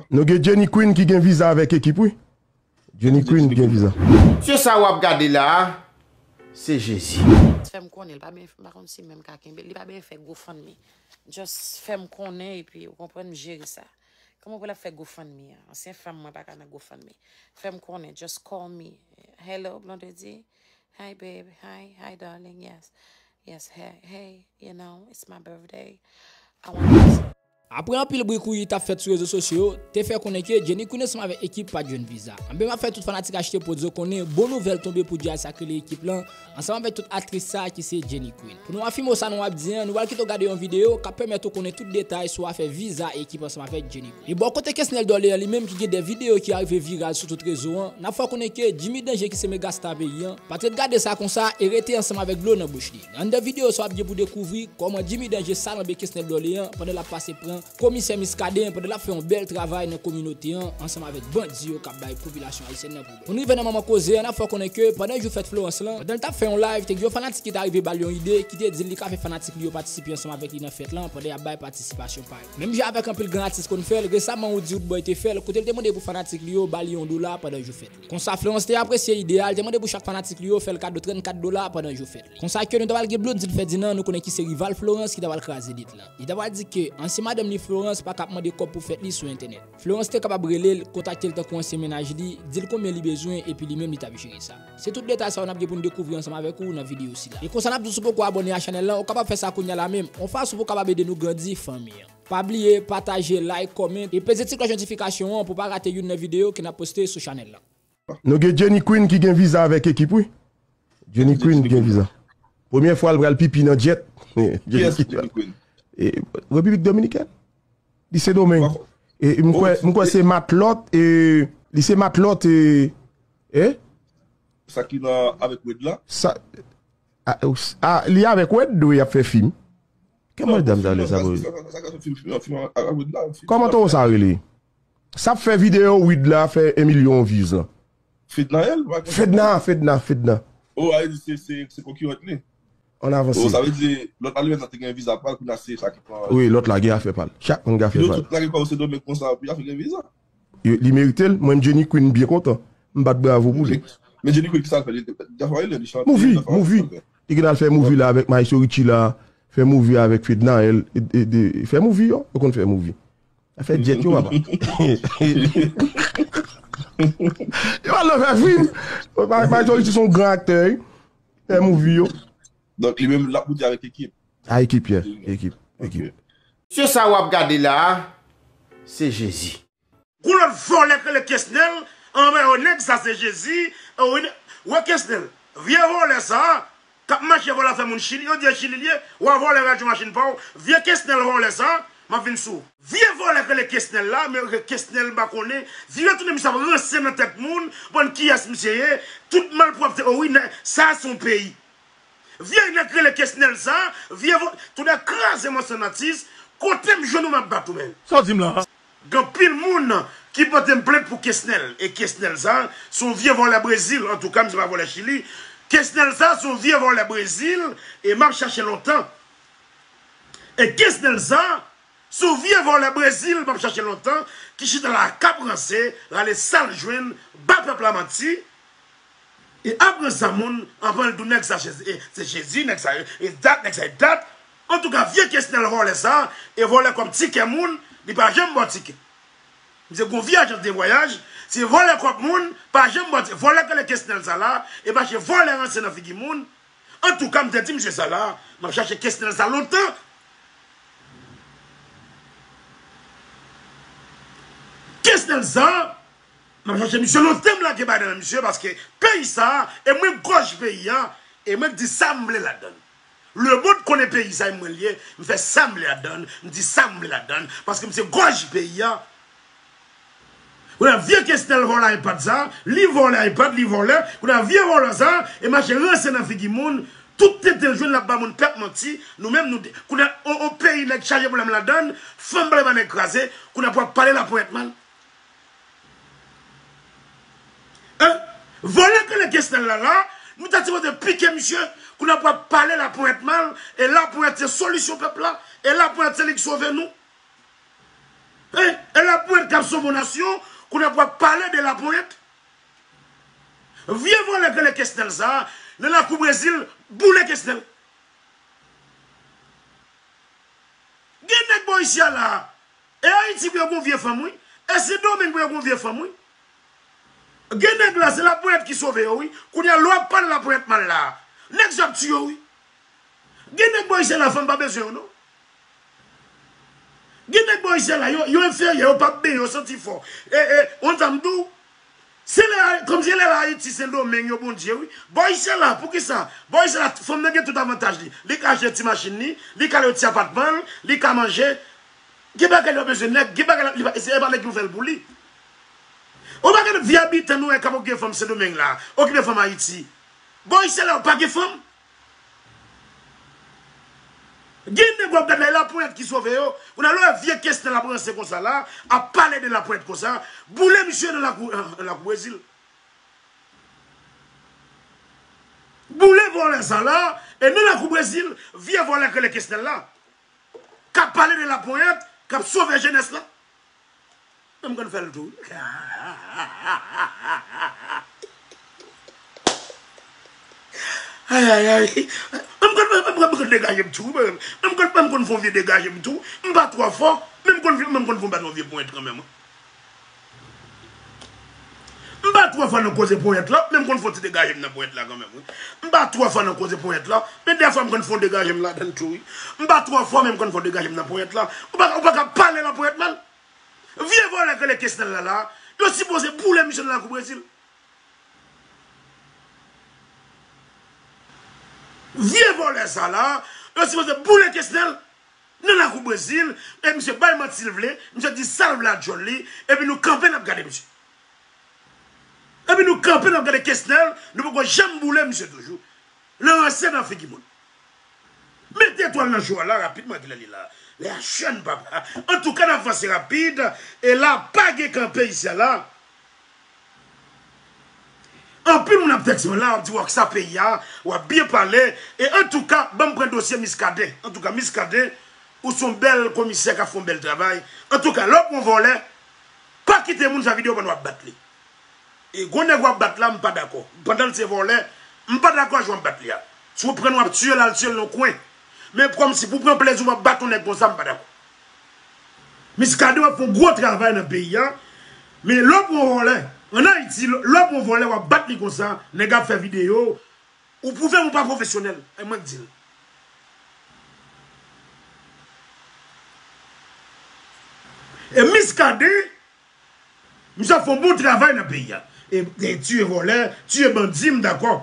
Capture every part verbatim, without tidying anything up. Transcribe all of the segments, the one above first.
Nou gen Jenny Queen ki gen viza avèk ekip, wi. Jenny Queen gen viza. Se sa w ap gade la a, se Jezi. Fè m konnen, li pa byen, m pa konn si menm ka kenbe, li pa byen fè GoFundMe. Just fè m konnen, epi ou konprann, m jere sa. Kòman pou l ap fè GoFundMe a? Ansyen fanm mwen pa ka nan GoFundMe. Fè m konnen, just call me. Hello, Blondedy. Hi, babe. Hi, hi, darling. Yes. Yes, hey, hey, you know, it's my birthday. I want this. Apre anpil bri kouyi t ap fèt sou rezo sosyo yo, te fè konnen ke Jenny Queen ansanm avèk ekip pa t jwenn viza. Anben, m ap fè tout fanatik H T Prod yo konnen, bon nouvèl tonbe pou djaz sa k rele Ekip lan, ansanm avèk tout aktris sa ki se Jenny Queen. Pou nou afime sa nou ap di an, nou pral kite w gade yon videyo k ap pèmèt ou konnen tout detay sou afè viza ekip ansanm avèk Jenny Queen. E bò kote Kesnel Dorlean li menm ki gen de videyo ki arive viral sou tout rezo an, n ap fè w konnen ke Jimmy Danje ki se megastar peyi an, pa t ret gade sa konsa e rete ansanm avèk dlo nan bouch li. Anndan videyo sa w ap gen pou dekouvri kòman Jimmy Danje salanbe Kesnel Dorlean pandan l ap pase pran Komisè Muscadin pandan l ap fè yon bèl travay nan kominote an ansanm avèk bandi yo k ap bay popilasyon ayisyèn nan pwoblèm. Pou n rive nan manman koze an, n ap fè w konnen ke pandan jou fèt Florence lan, pandan l t ap fè yon live, te gen yon fanatik ki t arive ba l yon ide, ki te di l li ka fè fanatik li yo patisipe ansanm avèk li nan fèt lan pandan y ap bay patisipasyon pa yo. Menm jan avèk anpil gran atis konn fè l, resaman Roody Roodboy te fè l, kote l te mande pou fanatik li yo ba li yon dola pandan jou fèt li. Konsa, Florence te apresye ide a, li te mande pou chak fanatik li yo fè l kado trannkat dola pandan jou fèt li. Konsa ke nou ta pral gen Blondedy Ferdinand, nou konnen ki se rival Florence ki ta pral kraze lit lan. Li ta pral di ke ansyen madanm li Florence pa ka ap mande kòb pou fèt li sou entènèt. Florence te kapab rele l, kontakte l tankou ansyen mennaj li, di l konbyen li bezwen, epi li menm li t ap jere sa. Se tout detay sa yo n ap gen pou n dekouvri ansanm avèk ou nan videyo sila. E konsa n ap di w si w poko abòne a chanèl lan, ou kapab fè sa kounya la menm. Yon fason pou w kapab ede nou grandi fanmi an. Pa bliye pataje, like, comment, e peze ti klòch notifikasyon an pou w pa rate youn nan videyo ke n ap poste sou chanèl lan. Nou gen Jenny Queen ki gen viza avèk ekip, wi. Jenny Queen gen viza. Premyè fwa l pral pipi nan jet. Jenny Queen. E, Repiblik Dominikèn. Li Sendomeng. E, m kwè, m kwè se matlòt, e, li se matlòt, e, e? Sa ki nan avèk Wed la? Sa, a, a, li avèk Wed, wi, y ap fè fim. Kè madanm sa rele sa, bro? Kòman toro sa rele? Sa ap fè videyo Wid la fè en milyon views lan. Fednaelle? Fedna, Fedna, Fedna. Oh, a di se, se, se konkirant li. Ann avanse. Oh, sa vle di, lòt la li menm nan te gen viza pa l, kounye a se sa ki pran. Wi, lòt la gen afè pa l. Chak moun gen afè pa l. Yo tout lage kò yo Sendomeng konsa, pou y ap gen viza. Yo, li merite l. Mwen, Jenny Queen, m byen kontan. M bat bravo pou li. Men Jenny Queen, ki sa l fè? Li te, li te fè li chante, movie, li te fè movie. Li gen al fè movie la avèk Maestro Richie la. Fè movie avèk Fednaelle. E, e, e, fè movie, yo. Yo konn fè movie. Afè jet yo, papa. Yo al nan fè fim. Maestro Richie se yon gran aktè, wi. Fè movie, yo. Donk, li menm, l ap boute avèk ekip. A, ekip, yeah. Ekip, ekip. Se sa w ap gade la a, se Jezi. Gon lòt vòlè k rele Kesnel, anba yo nèg sa se Jezi, e wi, wè Kesnel, vye vòlè sa, k ap mache vòlè afè moun Chili, yo di e Chili l ye, w a vòlè radyo machin pa w, vye Kesnel vòlè sa, m ap vin sou ou. Vye vòlè k rele Kesnel la, men ke Kesnel m pa konnen, vire tounen misye ap ranse nan tèt moun, bann kiyès misye ye, tout malpwòpte, o wi, nè, sa se yon peyi. Vye nèg rele Kesnel sa, vye vo-, tounen kraze mòso nan tis, kote m jwenn ou m ap bat ou menm. Sa w di m la? Gen anpil moun ki pote m plent pou Kesnel, e Kesnel sa, se yon vye vòlè Brezil, antouka, misye pa vòlè Chili. Kesnel sa, se yon vye vòlè Brezil, e m ap chache lontan. E Kesnel sa, se yon vye vòlè Brezil, m ap chache lontan, ki chita la k ap ranse, rale sa l jwenn, ba pèp la manti. E apre sa, moun, anvan l tou, nèg sa, se, e, se Jezi, nèg sa, e, e dat, nèg sa, e dat. Antouka, vye Kesnel vòlè sa, e vòlè kòb tikè moun, li pa janm ba w tikè. Misye gon vye ajans de vwayaj, se vòlè kòb moun, pa janm ba w tikè. Vòlè k rele Kesnel sa la, e mache vòlè ranse nan figi moun. Antouka, m te di misye sa la, m ap chache Kesnel sa lontan. Kesnel sa, m ap chache misye lontan, m lage bagay nan men misye, paske peyi sa, e mwen gòj peyi a, e mwen k di sa m vle ladann. Lemonn konnen peyi sa e mwen l ye, m fè sa m vle ladann, m di sa m vle ladann, paske m se gòj peyi a. Kounye a vye Kesnel vòlè iPad sa, li vòlè iPad, li vòlè, kounye a vye vòlè sa, e mache ranse nan figi moun, tout tenten l jwenn l ap ba moun pèp manti, nou menm nou de-, kounye a on, on peyi nèg chaje pwoblèm ladann, fanm pale ba nèg kraze, kounye a pou ap pale laponyèt mal. Hein? Vòlè k rele Kesnel la la, nou ta sipoze pike misye, kounye a pou ap pale laponyèt mal, e laponyèt se solisyon pèp la, e laponyèt se li k sove nou. E, e Laponyèt k ap sove yon nasyon, kounye a pou ap pale de Laponyèt. Vye vòlè k rele Kesnèl sa a, nan lakou Brezil, boule Kesnèl. Gen nèg bò isi a la, e Ayiti pou yo gen yon vye fanm, wi. E Sendomeng pou yo gen yon vye fanm, wi. Gen nèg la, se Laponyèt ki sove yo, wi. Kounye a, lè w ap pale Laponyèt mal la, nèg sa ap tiye w, wi. Gen nèg bò isi a la, fanm pa bezwen yo, non. Gen nèg bò isi a la, yo, yo enferyè, yo p ap benyen, yo santi fò. E, e, yon sa m di w, se lè, kòmsi lè la Ayiti, Sendomeng, yo Bondye, wi. Bò isi a la, poukisa? Bò isi a la, fanm nan gen tout avantaj li. Li ka achte ti machin li, li ka lwe ti apatman l, li ka manje. Gen bagay li pa bezwen nèg, gen bagay li pa, se pa nèg ki pou fè l pou li. Ou pa gen vye abitan nou wè k ap okipe fanm Sendomeng la, okipe fanm Ayiti. Bò isi a la, yo pa gen fanm. Gen nèg w ap gade la, e Laponyèt ki sove yo. Kounye a lè w wè vye Kesnèl ap ranse konsa la, ap pale de Laponyèt konsa, boule misye nan lakou, nan lakou Brezil. Boule vòlè sa la, e nan lakou Brezil, vye vòlè k rele Kesnèl la, k ap pale de Laponyèt, k ap sove jenès la. Menm konn fè l tou. Ay, ay, ay. Menm konn, menm konn, menm konn degaje m tou, wi, menm konn, menm konn fè yon vye degaje m tou. M pa twò fò, menm konn, menm konn fè yon bat yon vye ponyèt kanmenm, wi. M pa twò fò nan koze ponyèt la, menm konn fè yon ti degaje m nan ponyèt la kanmenm, wi. M pa twò fò nan koze ponyèt la, men dèfwa m konn fè yon degaje m ladann tou, wi. M pa twò fò, menm konn fè yon degaje m nan ponyèt la. Ou pa, ou pa ka pale Laponyèt mal. Vye vòlè k rele Kesnèl la la, yo sipoze boule misye nan lakou Brezil. Vye vòlè sa la, yo sipoze boule Kesnèl nan lakou Brezil, e misye bay manti l vle, misye di sa l vle a djòl li, epi nou kanpe n ap gade misye. Epi nou kanpe n ap gade Kesnèl, nou poko janm boule misye toujou. Nan ranse nan figi moun. Mete etwal nan jou a la rapidman, kilè li la? Lè a jèn, papa. Antouka, n ap vanse rapid. E la, pa gen kanpe isi a la. Anpil moun ap tèks mwen la, w ap di w ak sa peyi a, w ap byen pale. E antouka, ban m pran dosye Miskaden. Antouka, Miskaden, ou se yon bèl komisè k ap fè yon bèl travay. Antouka, lè w pran vòlè, pa kite moun fè videyo pandan w ap bat li. E gwo nèg w ap bat la, m pa dakò. Pandan l se vòlè, m pa dakò jan w ap bat li a. Si w pran l, w ap tiye l, al tiye l nan yon kwen. Men kòmsi pou pran plezi w ap bat yon nèg konsa, m pa dakò. Miskaden, w ap fè yon gwo travay nan peyi a. Men lè w pran vòlè, ann Ayiti, lè w pran vòlè, w ap bat li konsa, nèg ap fè videyo, ou pwouve m ou pa pwofesyonèl. E mwen k di l. E Miskaden, misye ap fè yon bon travay nan peyi a. E, e tiye vòlè, tiye bandi, m dakò.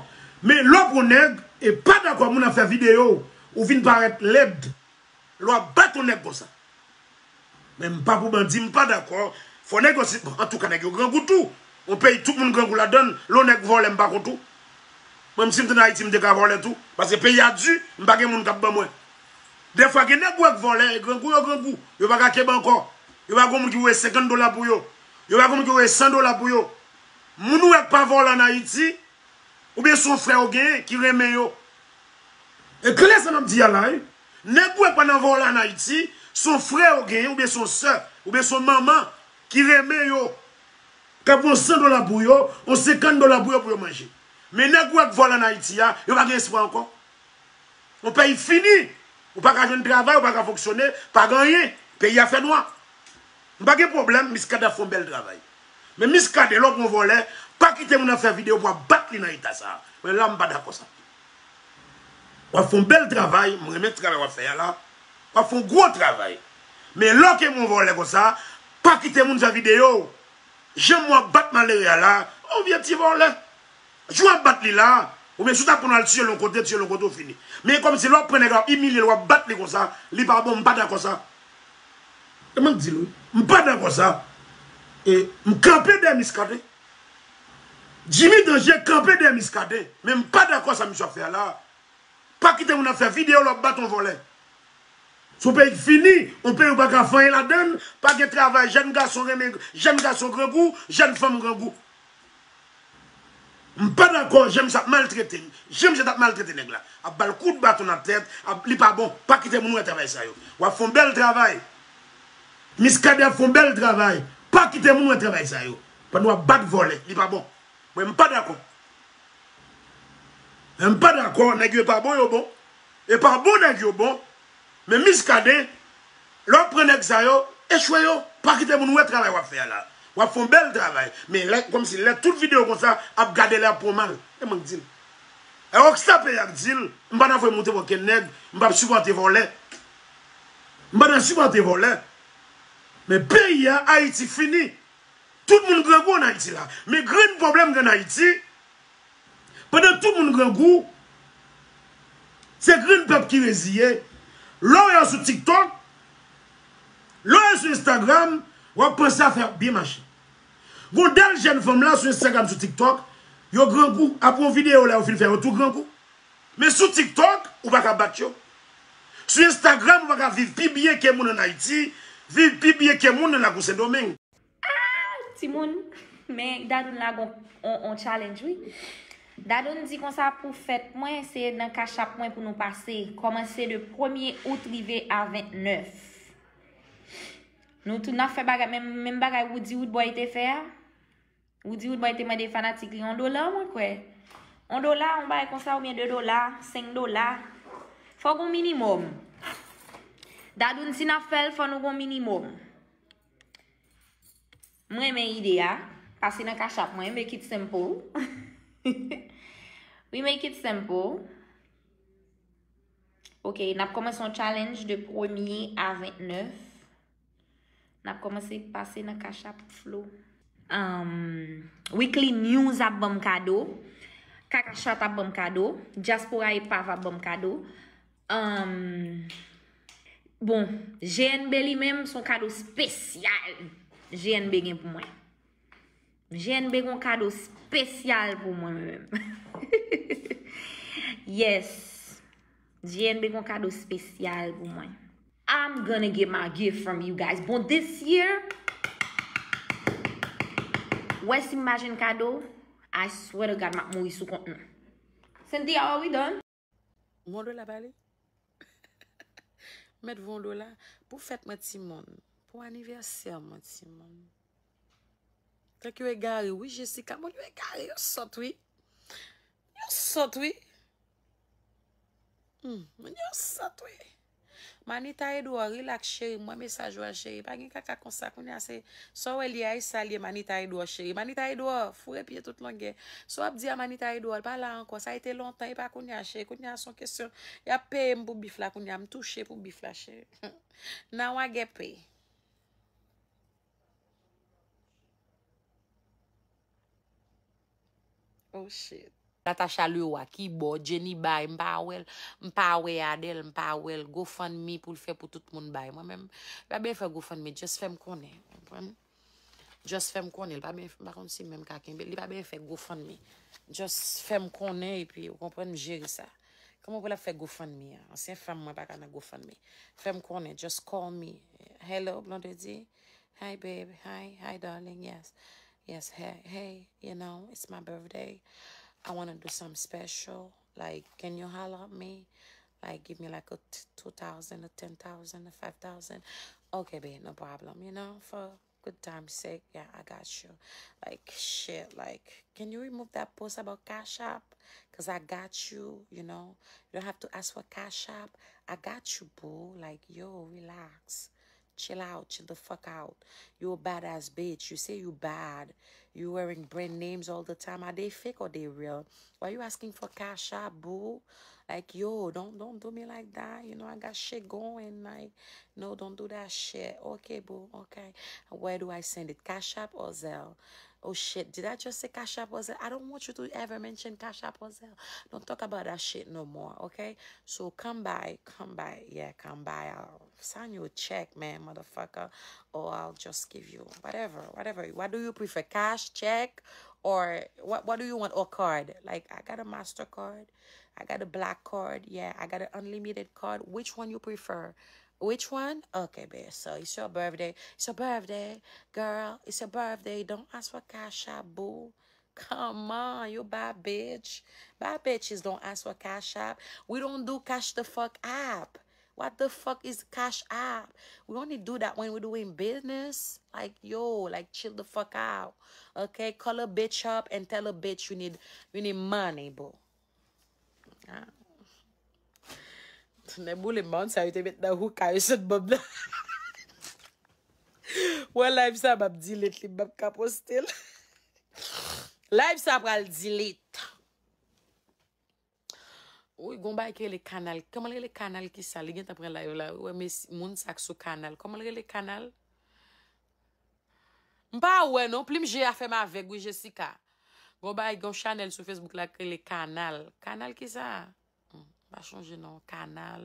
Men lè w pran nèg, e pa dakò moun ap fè videyo, ou vin parèt lèd. Lè w ap bat yon nèg konsa. Men m pa pou bandi, m pa dakò. Fò nèg yo si, bon, antouka, nèg yo grangou tou. Yon peyi tout moun grangou ladann, lè yon nèg vòlè, m pa kont ou. Mwen, m si m te nan Ayiti, m te ka vòlè tou. Paske peyi a di, m pa gen moun k ap ban mwen. Dèfwa, gen nèg ou wè k vòlè, e grangou yo grangou. Yo pa ka kenbe ankò. Yo pa gen moun ki voye senkant dola pou yo. Yo pa gen moun ki voye san dola pou yo. Moun ou wè k pa vòlè ann Ayiti, oubyen se yon frè yo genyen ki renmen yo. E klè sa m ap di a la, wi. Nèg ou wè k pa nan vòlè ann Ayiti, se yon frè yo genyen, oubyen se yon sè, oubyen se yon manman ki renmen yo. K ap yon san dola pou yo, yon senkant dola pou yo, pou yo manje. Men nèg ou wè k vòlè ann Ayiti a, yo pa gen espwa ankò. Yon peyi fini. Ou pa ka jwenn travay, ou pa ka fonksyone, pa gen anyen. Peyi a fè nwa. M pa gen pwoblèm, Miskaden ap fè yon bèl travay. Men Miskaden, lè w pran vòlè, pa kite moun ap fè videyo pou w ap bat li nan eta sa a. Men la, m pa dakò sa. W ap fè yon bèl travay, m renmen travay w ap fè a la. W ap fè yon gwo travay. Men lè w ke pran vòlè konsa, pa kite moun fè videyo. Jan w ap bat malere a la, yon vye ti vòlè. Jou w ap bat li la, oubyen si w ta pran l al tiye l yon kote, tiye l yon kote, ou fini. Men kòmsi lè w ap pran nèg la, w ap imilye l, w ap bat li konsa, li pa bon, m pa dakò sa. E mwen k di l, wi. M pa dakò sa. E m kanpe dèyè Miskaden. Jimmy Danger kanpe dèyè Miskaden. Men m pa dakò sa misye ap fè a la. Pa kite moun ap fè videyo lè w ap bat yon vòlè. Se yon peyi k fini, yon peyi ou pa ka fè anyen ladann, pa gen travay, jèn gason renmen, jèn gason grangou, jèn fanm grangou. M pa dakò, jan misye ap maltrete, jan misye t ap maltrete nèg la. Ap ba l kout baton nan tèt, ap, li pa bon, pa kite moun wè travay sa yo. W ap fè yon bèl travay. Miskaden ap fè yon bèl travay. Pa kite moun wè travay sa yo. Pandan w ap bat vòlè, li pa bon. Mwen, m pa dakò. Mwen, m pa dakò, nèg yo pa bon, yo bon. E pa bon, nèg yo bon. Men Miskaden, lè w ap pran nèg sa yo, echwe yo. Pa kite moun wè travay w ap fè a la. W ap fè yon bèl travay. Men lè, kòmsi lè tout videyo konsa, ap gade lè ap pran mal. E mwen k di l. E Rockstar P ap di l, m pa nan voye moute pou okenn nèg, m p ap sipòte vòlè. M pa nan sipòte vòlè. Men peyi a, Ayiti fini. Tout moun grangou ann Ayiti la. Men grenn pwoblèm gen ann Ayiti, pandan tout moun grangou, se grenn pèp ki reziye. Lè w ye sou TikTok, lè w ye sou Instagram, w ap panse afè ap byen mache. Gon dal jèn fanm la sou Instagram, sou TikTok, yo grangou. Apre yon videyo la, yo fin fè, yo tou grangou. Men sou TikTok, ou pa ka bat yo. Sou Instagram, ou pa ka viv pi byen ke moun ann Ayiti, viv pi byen ke moun nan Lakou Sendomeng. Timoun, men Dadoun lage on, on, on challenge, wi. Dadoun di konsa pou fèt mwen, se nan Cash App mwen pou nou pase. Kòmanse de premye out rive a vennèf. Nou tou n ap fè bagay, menm, menm bagay Woody Woodboy te fè a. Woody Woodboy te mande fanatik li yon dola, mwen kwè. Yon dola, yon bagay konsa, oubyen de dola, senk dola. Fò gon minimòm. Dadoun, si n ap fè l, fò nou gon minimòm. Mwen renmen ide a. Pase nan Cash App mwen, make it simple. We make it simple. Ok, n ap kòmanse yon challenge de premye a vennèf. N ap kòmanse pase nan Cash App Flow. Um, Weekly News ap ban m kado. Kaka Chat ap ban m kado. Diaspora Epav ap ban m kado. Um, bon, G N B li menm, se yon kado espesyal G N B gen pou mwen. G N B gon kado espesyal pou mwen menm. Yes. G N B gon kado espesyal pou mwen. I'm gonna get my gift from you guys. Bon, this year, wè si m pa jwenn kado, I swear to God, m ap mouri sou kont nou. Cynthia, are we done? Yon dola ba li. Mèt voye yon dola. Pou fèt mwen timoun. Pou anivèsè mwen timoun. Tank yo egare wi Jessica. Moun yo egare, yo sòt wi. Yo sòt wi. Hmm, moun yo sòt wi. Manita Edouard, relax cheri, m wè mesaj ou a cheri. Pa gen kaka konsa kounye a se sa w wè li a e sa l ye Manita Edouard cheri. Manita Edouard, foure pye tout longè. Sa w ap di a Manita Edouard, pa la ankò. Sa e te lontan, e pa kounye a cheri. Kounye a se yon kesyon, y ap peye m pou bif la kounye a. M touche pou bif la cheri. Now I get pay. Oh shit. Natacha Leroy, ki bò, Jenny Bay, m pa wè l, m pa wè Adèl, m pa wè l, GoFundMe pou l fè pou tout moun bay. Mwen menm, li pa bezwen fè GoFundMe, just fè m konnen, konprann? Just fè m konnen, li pa bezwen, m pa konn si menm ka kenbe l, li pa bezwen fè GoFundMe. Just fè m konnen epi, ou konprann, m jere sa. Kòman pou l ap fè GoFundMe a? Ansyen fanm mwen pa ka nan GoFundMe. Fè m konnen, just call me. Hello, Blondedy. Hi, babe. Hi, hi, darling. Yes. Yes, hey, hey, you know, it's my birthday. I want to do something special. Like, can you holler at me? Like, give me like a t- two thousand, a ten thousand, a five thousand. Okay, babe, no problem. You know, for good time's sake, yeah, I got you. Like, shit, like, can you remove that post about Cash App? Because I got you, you know. You don't have to ask for Cash App. I got you, boo. Like, yo, relax. Chill out, chill the fuck out. You a badass bitch. You say you bad. You wearing brand names all the time. Are they fake or they real? Why you asking for Cash App, boo? Like, yo, don't don't do me like that. You know, I got shit going. Like, no, don't do that shit. Okay, boo. Okay. Where do I send it? Cash App or Zelle? Oh shit, did I just say Cash App or Zelle? I don't want you to ever mention Cash App or Zelle. Don't talk about that shit no more, okay? So come by, come by, yeah, come by. I'll sign you a check, man, motherfucker. Or I'll just give you whatever, whatever. What do you prefer? Cash, check, or what what do you want? Or card? Like I got a MasterCard, I got a black card, yeah, I got an unlimited card. Which one you prefer? Which one? Okay, babe. So it's your birthday. It's your birthday, girl. It's your birthday. Don't ask for Cash App, boo. Come on, you bad bitch. Bad bitches don't ask for Cash App. We don't do Cash the fuck App. What the fuck is Cash App? We only do that when we're doing business. Like, yo, like, chill the fuck out. Okay? Call a bitch up and tell a bitch you need you need money, boo. Ah. Nèboule moun sa yo te met nan houka yo sot bòb la. Wè live sa m ap delete li, m ap ka poste l. Live sa pral delete. Wi, gon bagay ki rele kanal. Kòman l rele kanal ki sa? Li gentan pran live la. Ou wè mesi moun sa k sou kanal. Kòman l rele kanal? M pa wè non, plim je a fè m avèg wi Jessica. Gon bagay, gon chanèl sou Facebook la k rele kanal. Kanal ki sa? Hmm, m pa chonje non, kanal.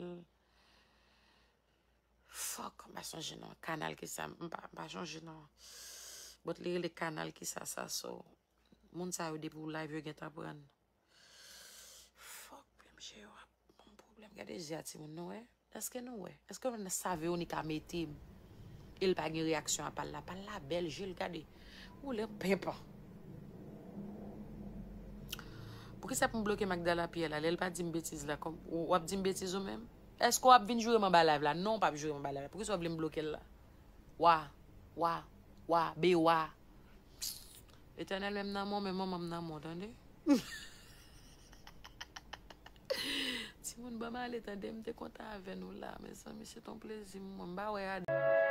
Fuck, m pa chonje non, kanal ki sa? M pa, m pa chonje non. But li rele kanal ki sa sa so. Moun sa yo depi w live yo gentan pran. Fuck, plim je yo ap ban m pwoblèm. Gade je a timoun nou wè. Èske nou wè? Èske nou wè nan sa Veronica mete m? E l pa gen reyaksyon a pa l la. Pa l la bèl, je l gade. Ou lè penpan. Poukisa pou m bloke Magdala Pierre la? Lè l pa di m betiz la, kòm, w ap di m betiz ou menm? Èske w ap vin joure m anba live la? Non, w p ap joure m anba live la. Poukisa w vle m bloke l la? Wa, wa, wa, be wa. Etènèl, men m nan men w, men manman m nan men w, tande? Timoun, ban m ale, tande, m te kontan avè nou la, mezanmi, se t on plezi, mwen, m pa wè a.